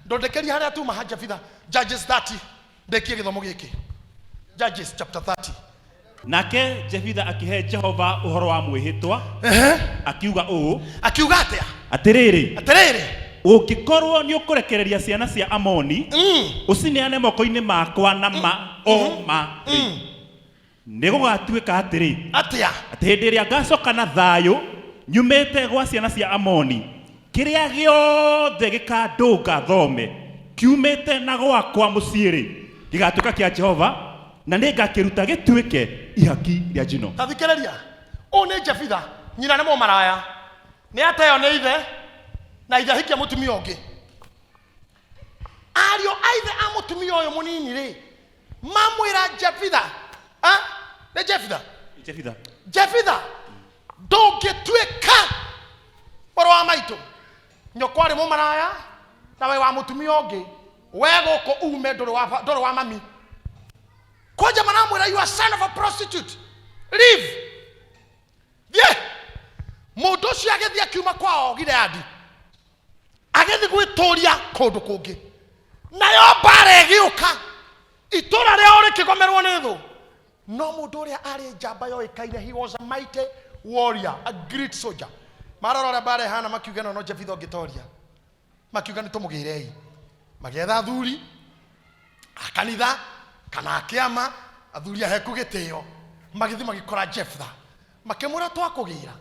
Ndondekeria harĩa tuma ha Jabitha, Judges 30, ndekie gĩthomo gĩkĩ, Judges chapter 30. Nake Jefitha akĩhe Jehova ũhoro wa mwĩhĩtwa, akiuga ũũ. Akiuga atĩa? Atĩrĩrĩ, Atĩrĩrĩ, ũngĩkorwo nĩ ũkũrekereria ciana cia Amoni, ũcineane moko-inĩ makwa na ma o ma rĩ, nĩ gũgatuĩka atĩrĩ, Atĩa? atĩ hĩndĩ ĩrĩa ngacoka na thayũ nyumĩte gwa ciana cia Amoni, kĩrĩa gĩothe gĩkandũnga thome kiumĩte na gwakwa mũciĩ-rĩ, gĩgatuĩka kĩa Jehova, na nĩ ngakĩruta gĩtuĩke ihaki rĩa njino. Ta thikĩrĩria, ũyũ nĩ Jefitha. Nyina nĩ mũmaraya, nĩ ateo nĩ ithe. Na ithe ahikia mũtumia ũngĩ. Ariũ a ithe a mũtumia ũyũ mũnini rĩ, mamwĩra Jefitha, ah, nĩ Jefitha? Jefitha. Jefitha, ndũngĩtuĩka mũrũ wa maitũ. Nyũkwa arĩ mũmaraya na we wa mũtumia ũngĩ. We gũkũ ume ndũrĩ wa ndũrĩ wa mami. Kwanja maramwĩra you are son of a prostitute. Leave. Thiĩ. Mũndũ ũcio agĩthiĩ akiuma kwao Gileadi. Agĩthiĩ gwĩtũria kũndũ kũngĩ. Nayo mbara ĩgĩũka. Itũra rĩao rĩkĩgomerwo nĩ thũ. No mũndũ ũrĩa arĩ njamba yoĩkaine, he was a mighty warrior, a great soldier. Marora ũrĩa mbara ĩhana makiuga ĩno no Jefitha ũngĩtoria. Makiuga nĩ tũmũgĩrei. Magĩetha athuri a kanitha kana a kĩama, athuri aheku gĩtĩo, magĩthiĩ magĩkora Jefitha. Makĩmwĩra twakũgĩra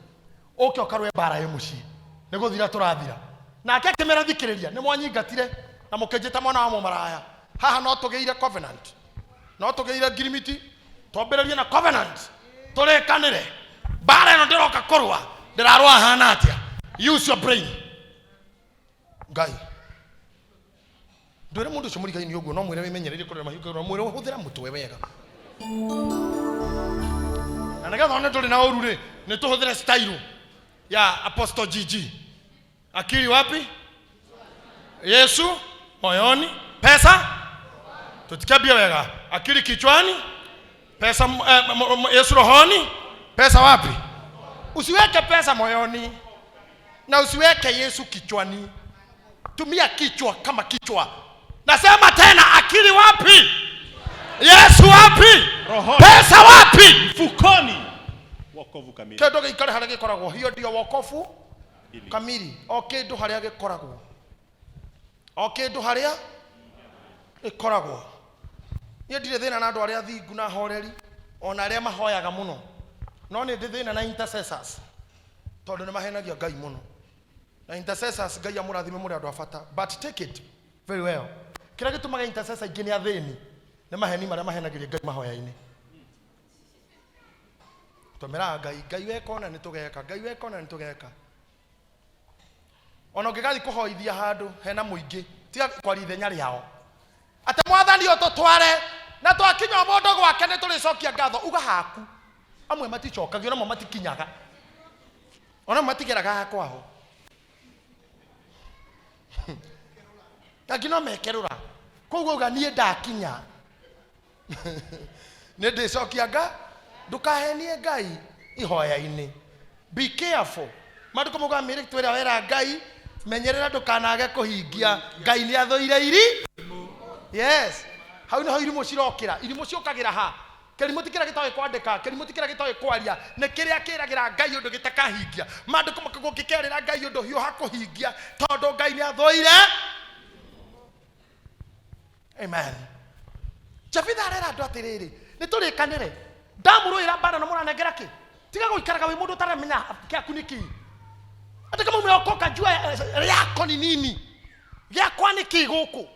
ũke ũkarũe mbara ĩ mũciĩ, nĩ gũthira tũrathira. Nake akĩmera thikĩrĩria, nĩ mwanyingatire na mũkĩnjĩta mwana wa mũmaraya. Haha no tũgĩire covenant, no tũgĩire ngirimiti, twambĩrĩrie na covenant, tũrĩkanĩre mbara ĩno ndĩroka kũrũa, ndĩrarũa hana atĩa? Use your brain. Ngai ndwĩre mũndũ ũcio mũrigaini ũguo, no mwĩre wĩmenyereire kũrera mahiũ kũrera, mwĩre hũthĩra mũtwe wega, na nĩgetha one ndũrĩ na ũru rĩ, nĩ tũhũthĩre style ya Apostle GG. Akili wapi? Yesu moyoni, pesa tutikabia wega, akili kichwani, pesa Yesu rohoni, pesa wapi? Usiweke pesa moyoni na usiweke Yesu kichwani. Tumia kichwa kama kichwa. Nasema tena, akili wapi? Yesu wapi? Rohoni. Pesa wapi? Mfukoni. Wokovu kamili. Kĩndũ gĩikare harĩa gĩkoragwo, hiyo ndio wokovu kamili. O kĩndũ harĩa gĩkoragwo, o kĩndũ harĩa gĩkoragwo. Niĩ ndirĩ thĩna na andũ arĩa thingu na horeri, ona arĩa mahoyaga mũno, no nĩ ndĩ thĩna na intercessors, tondũ nĩ mahenagia Ngai mũno. Na intercessors, Ngai amũrathime, mũrĩ andũ a bata, but take it very well. Kĩrĩa gĩtũmaga intercessor aingĩ nĩ athĩni nĩ maheni marĩa mahenagĩria Ngai mahoya-inĩ. Twameraga Ngai, Ngai weka ona nĩ tũgeka, Ngai weka ona nĩ tũgeka. Ona ũngĩgathiĩ kũhoithia handũ hena mũingĩ, tiga kwaria ithenya rĩao atĩ mwathani ũtũtware, na twakinya o mũndũ gwake nĩ tũrĩcokia ngatho. Uga haku. Amwe maticokagio, ona amwe matikinyaga, ona amwe matigeraga kwao, angĩ no mekerũra. Koguo uga niĩ ndakinya nĩ ndĩcokia nga. Ndũkahenie Ngai ihoya-inĩ. Be careful. Maandĩko maugaga mĩĩrĩ twĩra wera Ngai menyerera ndũkanage kũhingia. Ngai nĩ athũire iri. Yes, hau nĩho irimũ cirokĩra. Irimũ ciũkagĩra ha? Kĩrimũ ti kĩrĩa gĩtoĩ kwandĩka, kĩrimũ ti kĩrĩa gĩtoĩ kwaria, nĩ kĩrĩa kĩragĩra Ngai ũndũ gĩtakahingia. Maandĩko makauga ũngĩkerĩra Ngai ũndũ, hiũha kũhingia, tondũ Ngai nĩ athũire. Amen. Jefitha arera andũ atĩrĩrĩ, nĩ tũrĩkanĩre, ndamũrũĩra mbara na mũranengera kĩ. Tiga gũikaraga wĩ mũndũ ũtaramenya kĩaku nĩ kĩ. Hata kama umeokoka, jua yako ni nini, gĩakwa nĩ kĩ gũkũ.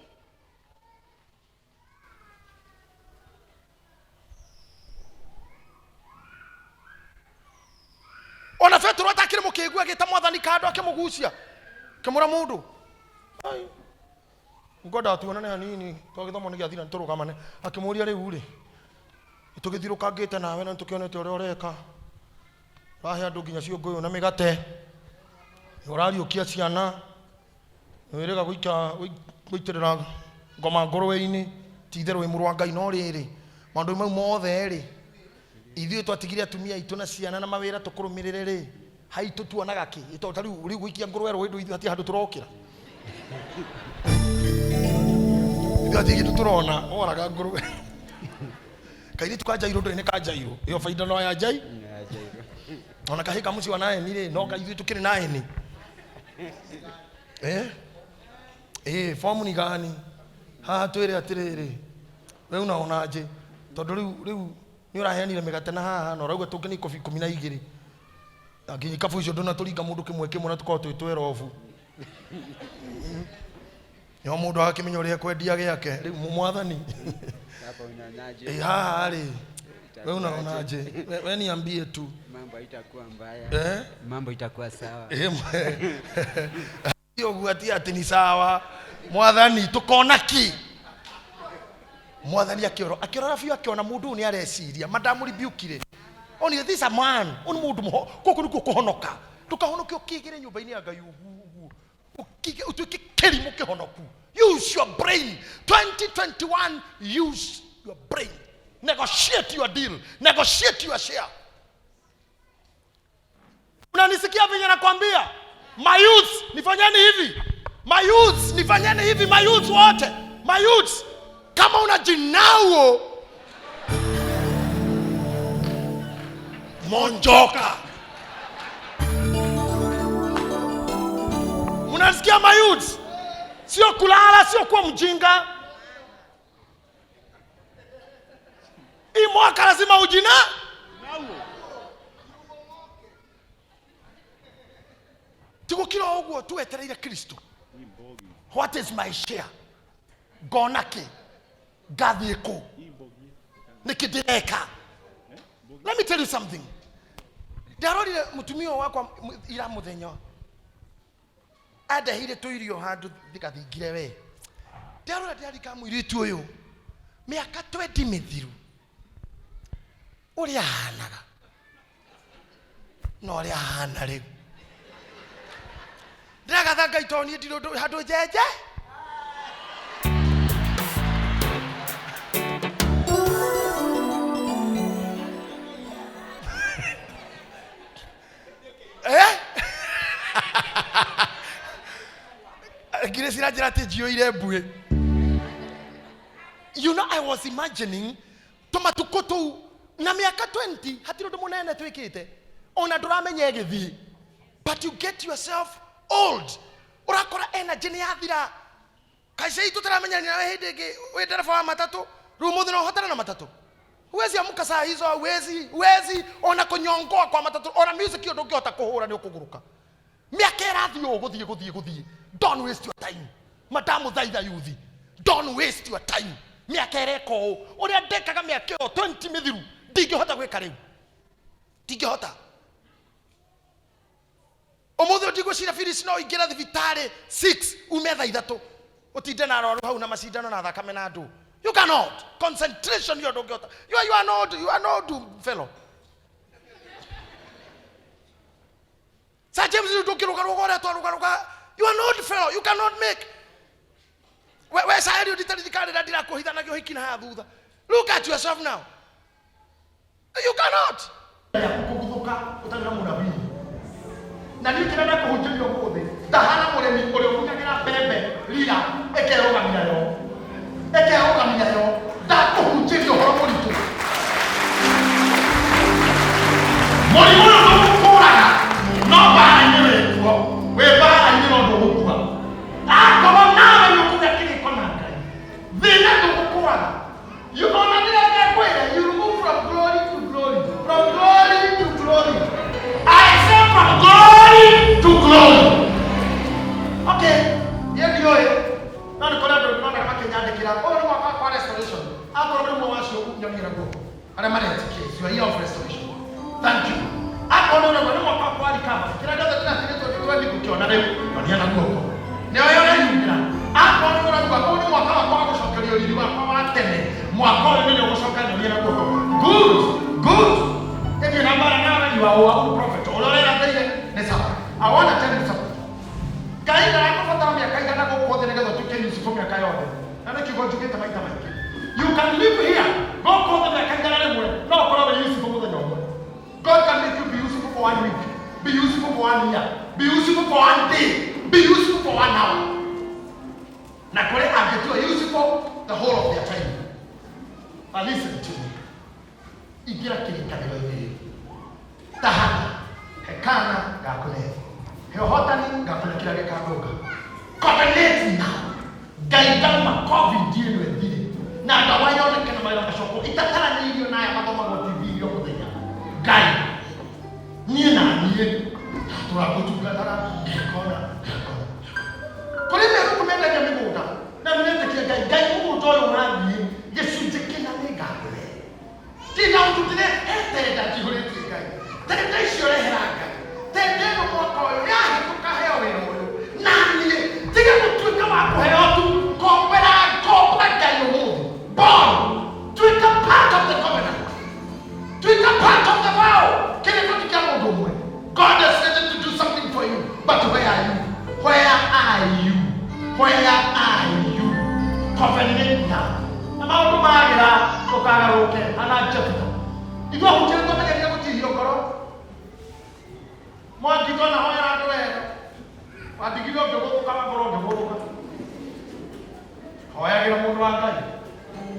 Ona Petero atakĩrĩ mũkĩgu, agĩta mwathani kando, akĩmũgucia, akĩmũra mũndũ, "Ai, ngwendaga tuonane hanini, twagĩthomo nĩ gĩathira nĩtũrũgamane." Akĩmũria, rĩu rĩ, nĩtũgĩthiũrũkangĩte nawe na nĩtũkĩonete ũrĩa ũreka, ũrahe andũ nginya ciũngũyũ na mĩgate, ũrariũkia ciana, wĩrĩga gũitĩrĩra ngoma ngũrwe-inĩ, ti itherũ wĩ mũrũ wa Ngai. No rĩrĩ, maũndũ mau mothe rĩ, ithuĩ twatigire atumia aitũ na ciana na mawĩra tũkũrũmĩrĩre rĩ, haitũ tuonaga kĩ? Tondũ ta rĩu gũikia ngũrwe rũĩ ndũ, ithuĩ hatirĩ handũ tũrokĩra, ithuĩ hatirĩ kĩndũ tũrona. Woraga ngũrwe kairĩtu ka Jairũ, ndũĩ nĩ ka Jairũ, ĩyo baida no ya Jai ona kahĩ ka mũciĩ wa Naeni rĩ, no ka ithuĩ tũkĩrĩ Naeni. Eh, fomu ni gani? Haha twĩre atĩrĩrĩ, we unaonaje? Tondũ rĩu nĩ ũraheanire mĩgate na haha na ũrauga tũngĩ nĩ ikobi 12, na nginya ikabu icio ndũnatũringa mũndũ kĩmwe kĩmwe na tũkorwo twĩ twerobu nĩho mũndũ agakĩmenya ũrĩa ekwendia gĩake. Rĩu mwathani. Hapa unaonaje? Ĩ, haha rĩ, we unaonaje? We niambie tu. Mambo haitakuwa mbaya. Eh? Mambo itakuwa sawa. Eh, Ũguo ati atĩ ni sawa mwathani tũkona ki mwathani akĩoro akĩrora biũ akĩona mũndũ ũyũ nĩ areciria madamũribiukire onire this a man ũyũ nĩ mũndũ mũho gũkũ nĩkuo kũhonoka ndũkahonoke ũkĩgĩre nyũmba-inĩ ya Ngai ũguo ũguo Ũkige- ũtuĩke kĩrimũ kĩhonoku. Use your brain. 2021, use your brain. Negotiate your deal, negotiate your share. Unanisikia venye nakwambia? My youth, nifanyeni hivi. My youth, nifanyeni hivi. My youth wote, my youth, kama unajinauo monjoka. Unasikia my youth? Sio kulala, sio kuwa mjinga. Hii mwaka lazima ujina tigũkira o ũguo twetereire Kristo. What is my share? Ngona kĩ? Ngathiĩ kũ? Nĩkĩ ndĩreka? Let me tell you something. Ndarorire mũtumia ũyũ wakwa ira mũthenya andeheire tũirio handũ ndĩgathingire we. Ndarora ndĩrarika mũirĩtu ũyũ mĩaka 20 mĩthiru ũrĩa ahanaga na ũrĩa ahana rĩu. Ndĩragatha Ngai tondũ niĩ ndirĩ ũndũ handũ njenje. Eh? Ngirĩ ciranjĩra atĩ njiyũire mbuĩ. You know, I was imagining tũmatukũ tũu na mĩaka 20 hatirĩ ũndũ mũnene twĩkĩte ona ndũramenya ĩgĩthiĩ, but you get yourself old, ũrakora energy nĩ yathira. Kaicei tũtaramenyania nawe hĩndĩ ĩngĩ wĩ ndereba wa matatũ, rĩu ũmũthĩ no ũhotane na matatũ? Huwezi amka saa hizo, huwezi, huwezi ona kũnyongoa kwa matatũ, ona music ĩyo ndũngĩhota kũhũra nĩ ũkũgũrũka. Mĩaka ĩrathiĩ ũũ gũthiĩ gũthiĩ gũthiĩ. Don't waste your time. Madamũthaitha yuthi, don't waste your time. Mĩaka ĩreka ũũ ũrĩa ndekaga mĩaka ĩyo 20 mĩthiru ndingĩhota gwĩka rĩu, ndingĩhota. Ũmũthĩ ndigwĩciria Phyllis no ingĩra thibitarĩ 6 ume thaa ithatũ ũtinde na arwaru hau na macindano na thakame na andũ. You cannot concentration hiyo ndũngĩhota. You are not fellow. Sir James rĩu ndũngĩrũgarũga ũrĩa twarũgarũga. You are not fellow, you cannot make. We Saheli ũnditaririkana rĩrĩa ndirakuohithanagia ũhiki na haha thutha. Look at yourself now. You cannot. Kũguthũka ũtarĩ na mũnabii. Na niĩ kĩrĩa ndakũhunjĩria ũmũthĩ, ndahana mũrĩmi ũrĩa ũmunyagĩra mbembe ria ĩkerũgamia yo. Ĩkerũgamia yo. Ndakũhunjĩria ũhoro mũritũ. Mũrimũ ũyũ ndũgũkũraga, no mbara-inĩ wĩkuo. Wĩ mbara-inĩ no ndũgũkua. Akorwo nawe nĩ ũkũgĩa kĩrĩko na Ngai, thĩna ndũgũkũraga. You ona nĩrĩa ngekwĩra, you move from glory to glory, from glory to glory. I say from glory to glory. Okay, niĩ ndiũĩ, no nĩ kũrĩ andũ ndĩronaga makĩnyandĩkĩra, ũyũ nĩ mwaka wakwa wa restoration. Akorwo nĩ ũmwe wacio nyonia na guoko. Arĩa maretĩkia, it's your year of restoration. Thank you. Akorwo nĩ ũraigua nĩ mwaka wakwa wa recovery, kĩrĩa gĩothe ndĩratigĩtwo nĩ twendi gũkĩona rĩu, nyonia na guoko. Nĩoĩ ũreyumĩra. Akorwo nĩ ũraigua ũyũ nĩ mwaka wakwa wa gũcokerio riri wakwa wa tene, mwaka ũyũ nĩ ũgũcoka, nyonia na guoko. Good, good. Ĩthiĩ na mbara nawe, you are our own prophet. Ũrĩa ũrerathĩire nĩ sawa. I want to tell you something. Ngai ndarakũbatara mĩaka igana gũkũ thĩ nĩgetha ũtuĩke Yusufu mĩaka yothe. Na nĩ kiugo njugĩte maita maingĩ. You can live here gũkũ thĩ mĩaka igana rĩmwe no ũkorwo wĩ Yusufu mũthenya ũmwe. God can make you be useful for 1 week, be useful for 1 year, be useful for 1 day, be useful for 1 hour. Na kũrĩ angĩtua useful the whole of their time. But listen to me. Ingĩra kĩrĩkanĩro-inĩ rĩu. Tahana, hekana ngakũne. He ũhotani ngakũne kĩrĩa gĩkandũnga. Covenant now. Ngai ndauma COVID ĩno ĩthire. Na ndawa yoneke na mawĩra macokwo. Itataranĩirio na aya mathomagwo TV-inĩ o mũthenya. Ngai, niĩ na niĩ tũrakũtungataga ngekona, ngekona. Kũrĩ mĩhuko mendagia mĩgũnda na nĩmetĩkia Ngai, Ngai mũgũnda ũyũ ũrathiĩ gĩcunjĩ kĩna nĩ ngakũhe. Ndina ũndũ ndĩre he tenda njihũrĩtie Ngai. Tenda icio rehera Ngai. Tenda ĩno mwaka ũyũ yahĩtũka heo wĩra ũyũ. Na niĩ Nginya na maũndũ magĩra ndũkagarũrũke hana Jefitha. Ithuĩ ahunjia nĩtũmenyerie gũtihio ngoro. Mwangi twanahoera andũ wega, wandigire ũngĩgũthũka ngoro ũngĩgũthũka. Hoyagĩra mũndũ wa Ngai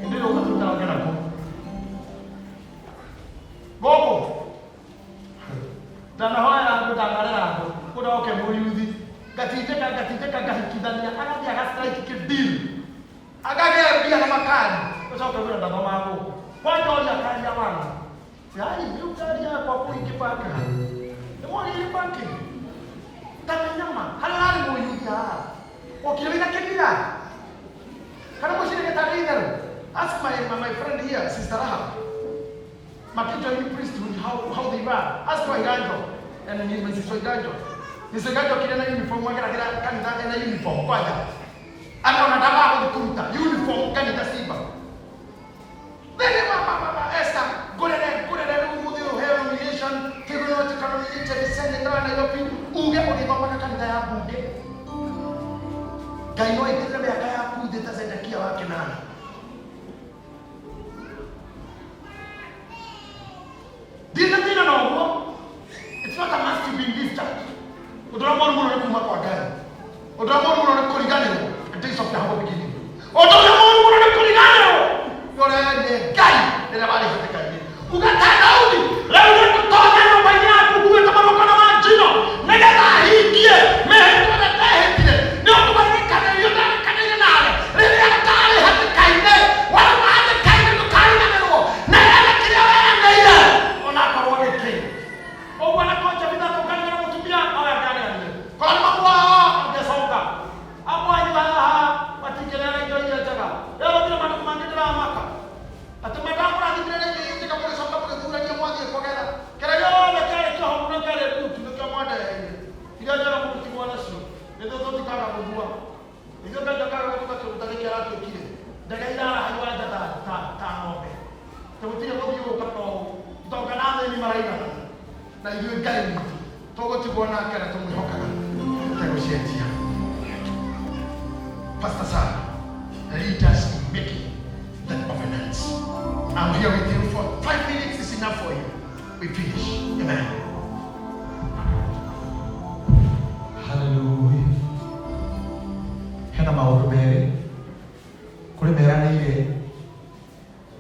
ĩndĩ rĩu ũgatũikara nakuo gũkũ ndanahoera andũ, ndanarera andũ kũrĩa oke mũyuthi ngatindĩka ngatindĩka ngahikithania agathiĩ agastrike kĩdeal akagĩa mbia na makari ũcoke wĩra ndathomaga gũkũ kwanja ũria kari ya wana ai rĩu ngari yakwa kũu ingĩbaka nĩ mwagĩrĩire parking tamenya harĩa harĩ mũyuthi haha okire wĩna kĩmira kana mũcirĩ gĩtarĩ itherũ. Ask my friend here, Sister Rahab, makijoin priesthood, how they were. Ask Waiganjo and Mrs. Waiganjo. Mrs. Waiganjo kire na uniform wageragĩra kanitha ena uniform kwanja akaona ndaga gũthiĩ kũruta uniform kanitha Simba. Then mama mama Esther ngũrĩre ngũrĩre rĩu mũthĩ ũyũ heo nomination kĩgũrũ tuĩka nominated senator wa Nairobi uge ũgĩthomaga kanitha ya bunge. Ngai no aitĩrĩre mĩaka yaku thĩ ta Zedekia wa Kenana. Ndirĩ na thĩna na ũguo. It's not a must to be in this church. Ũndũ ũrĩa mũru mũno nĩ kuma kwa Ngai. Ũndũ ũrĩa mũru mũno nĩ kũriganĩrwo. The days of the humble beginning. Ũndũ ũrĩa mũru mũno nĩ kũriganĩrwo nĩ ũrĩa nĩ Ngai rĩrĩa warĩ hatĩka-inĩ. Uga ta Daudi, rĩu nĩ ngũtonya nyũmba-inĩ yaku nguĩte magongona ma njino nĩgetha hingie mĩhĩtwa ĩrĩa ndehĩtire nĩ ũndũ wa irĩkanĩrio ndarĩkanĩire nawe rĩrĩa ndarĩ hatĩka-inĩ. Warĩ hatĩka-inĩ ndũkariganĩrwo na ene kĩrĩa weranĩire onakorwo nĩ kĩ. Ũguo na konja bithatũkanire na mũtumia oya ngarĩanire korwo nĩ mamu wao angĩcoka amwanyu haha matingĩrera indo iria njega. Rĩu gũtirĩ matukũ mangĩ ndĩramaka atĩ mandamũrathimire na indo iria njega mũgĩcoka mũgĩthurania mwathiĩ kũgetha kĩrĩa gĩothe kĩarĩ kĩhomu na kĩarĩ mbutu nĩkĩo mwandeheire iria njega mũgĩtigwo nacio nĩthuĩ tũtikaga gũthua ithuĩ Ngai ndakaga gũtũka kĩruta gĩkĩ aratwĩkire ndege iraraha iwanja ta ng'ombe tũgũtirĩ gũthiũrũrũka to itonga na athĩni maraigana na ithuĩ Ngai witũ tũgũtigwo nake na tũmwĩhokaga tũtegũcenjia. Pastor Sam, lead us in making the covenants. I'm here with you for 5 minutes is enough for you. We finish. Amen. Haleluya. Hena maũndũ merĩ kũrĩ meranĩire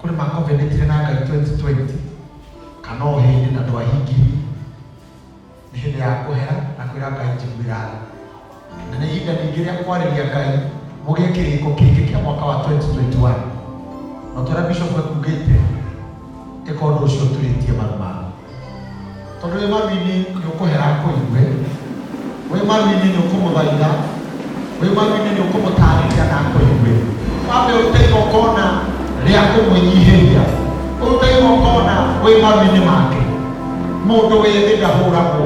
kũrĩ macovenantire na Ngai 2020 kana o hĩndĩ na ndwahingirie. Nĩ hĩndĩ ya kũhera na kwĩra Ngai njiguĩra tha, na nĩ ihinda ningĩ rĩa kwarĩria Ngai mũgĩe kĩrĩko kĩngĩ kĩa mwaka wa 2021. No tũrĩa bishop ekugĩte ĩka ũndũ ũcio ũturĩtie maru maku tondũ wĩ maru-inĩ nĩ ũkũhera akũigue, wĩ maru-inĩ nĩ ũkũmũthaitha, wĩ maru-inĩ nĩ ũkũmũtarĩria na akũigue. Wambe ũrute igongona rĩa kũmwĩnyihĩria, ũrute igongona wĩ maru-inĩ make. Mũndũ wĩ thĩ ndahũragwo.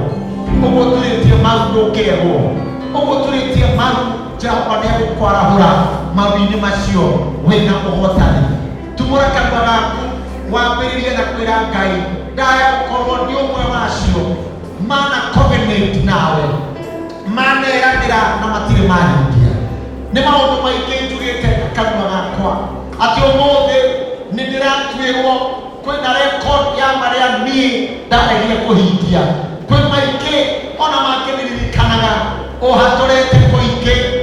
Ũguo ũturĩtie maru ndũkĩregwo, ũguo ũturĩtie maru Jehova nĩ egũkwarahũra maru-inĩ macio wĩna ũhotani. Tumũra kanua gaku wambĩrĩrie na kwĩra Ngai ndaya gũkorwo ndĩ ũmwe wacio mana covenant nawe maneranĩra na matirĩ mahingia. Nĩ maũndũ maingĩ njugĩte na kanua gakwa atĩ ũmũthĩ nĩ ndĩratuĩrwo kwĩna record ya marĩa niĩ ndaregire kũhingia. Kwĩ maingĩ ona mangĩ nĩririkanaga ũhatũrĩte kũingĩ.